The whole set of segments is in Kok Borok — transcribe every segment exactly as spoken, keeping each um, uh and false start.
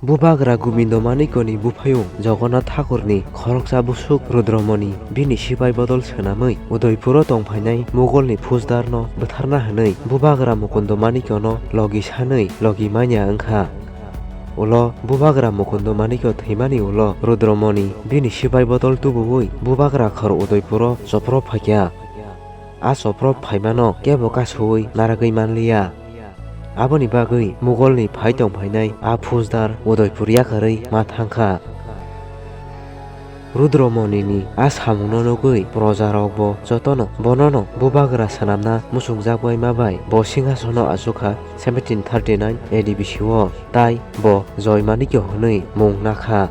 Bubagra Gobindo Manikya ni buphayung Jagannath Thakur ni khoroksa bwswk Rudramoni bini sipai bodol swnamwi Udaipuro tongphainai Mughal ni phusdar no bwtharna hwnwi Bubagra Mukundo Manikya no logi sanwi logi manya wngkha. Ulo Bubagra Mukundo Manikya thwimani ulo Rudramoni bini sipai bodol tubuwi Bubagra khor Udaipuro chopro phaikha. A chopro phaimano kebo kasuwi naragwi manliya. Aboni bagwi Mughal ni phai tongphainai a phusdar Udaipur yakarwi ma thangkha. Rudramoni ni a samungno nugwi proja rokbo jotono bonono Bubagra swnamna muchungjak bai ma bai bo singhasono achukha seventeen thirty nine A D B C o, tai bo Joy Manikya hwnwi mung nakha.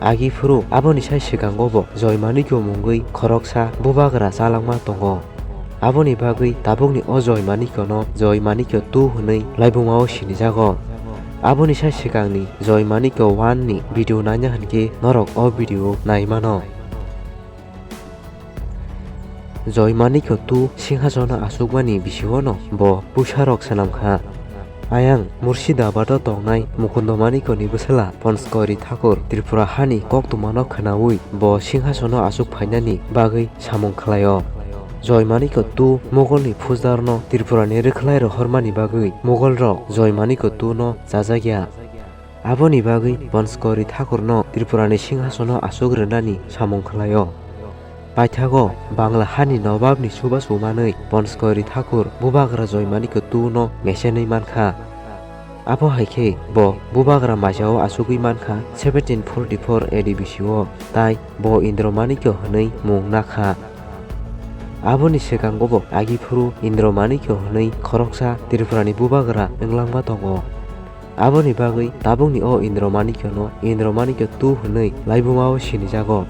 Agi phuru aboni sai swkango bo Joy Manikya mungwi khoroksa Bubagra chalangma tongo. Aboni bagwi tabukni o Joy Manikya no Joy Manikya two hwnwi laibuma o sinijago. Aboni sai swkangni Joy Manikya one ni video naina hwnkhe norok o video nai mano. Joy Manikya two singhasono achukmani bisingono bo puisa rok swnamkha. Ayang Murshidabad o tongnai Mukundo Manikya ni bwsala Panchkori Thakur Tripura hani koktwmano khwnawi bo singhasono achuk phainani bagwi samung khlaio. Joy Manikya two Mughal ni phusdar no Tripura ni rwkhlai rohormani bagwi Mughal rok Joy Manikya two no chajakya. Aboni bagwi Panchkori Thakurno Tripurani singhasono achuk rwnani samung khlaio. Paithago Bangla hani nobabni chubachu manwi Panchkori Thakur Bubagra Joy Manikya two no mesenwi mankha. Abo hai khe bo Bubagra maisao achugwi mankha seventeen forty-four A D B C o, tai bo Indra Manikya hwnwi mung nakha. Aboni swkango bo agi phuru Indra Manikya hwnwi khoroksa Tripurani Bubagra wnglangma tongo. Aboni bagwi tabukni o Indra Manikya no Indra Manikya two hwnwi laibuma o sinijago.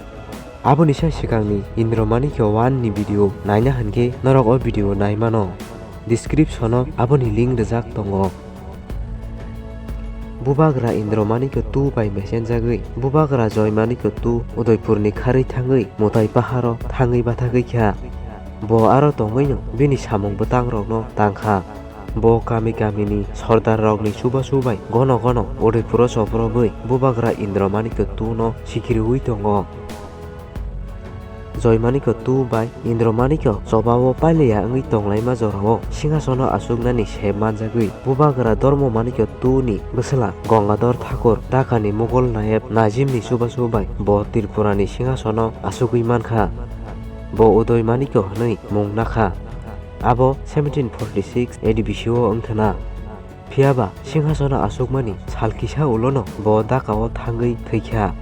Aboni sai swkangni Indra Manikya one ni video naina hwnkhe norok o video nai mano. Description o aboni link rijak tongo. Bubagra Indra Manikya two bai mesenjagwi Bubagra Joy Manikya two Udaipur ni kharwi thangwi Mutai paharo thangwi bathagwi kha. Bo aro tongwino bini samung bwtang rokno tangkha. Bo kami kamini sordar rokni chubachu bai gono gono Udaipuro chopropwi Bubagra Indra Manikya two no sikiriwi tongo. Joy Manikya two bai Indra Manikya chobao pailiya wngwi tonglaima jorao singhasono achuknani sep manjagwi Bubagra Dharma Manikya two ni bwsla Gangadhar Thakur Dhaka ni Mughal nayab Najim ni chubachu bai bo Tripura ni singhasono achugwi mankha. Bo Uday Manikya hwnwi mung nakha. Abo seventeen forty-six A D B C o wngthana. Phiyaba singhasono achukmani sal kisa ulono bo Dhaka o thangwi thwikha.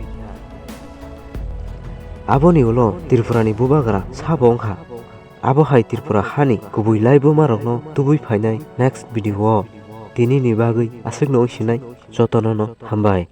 Aboni ulo Tripura ni Bubagra sabo wngkha. Abo hai Tripura hani kubui laibuma rokno tubui phainai next video o. Tini ni bagwi aswkno wngsinai, jotono no hambai.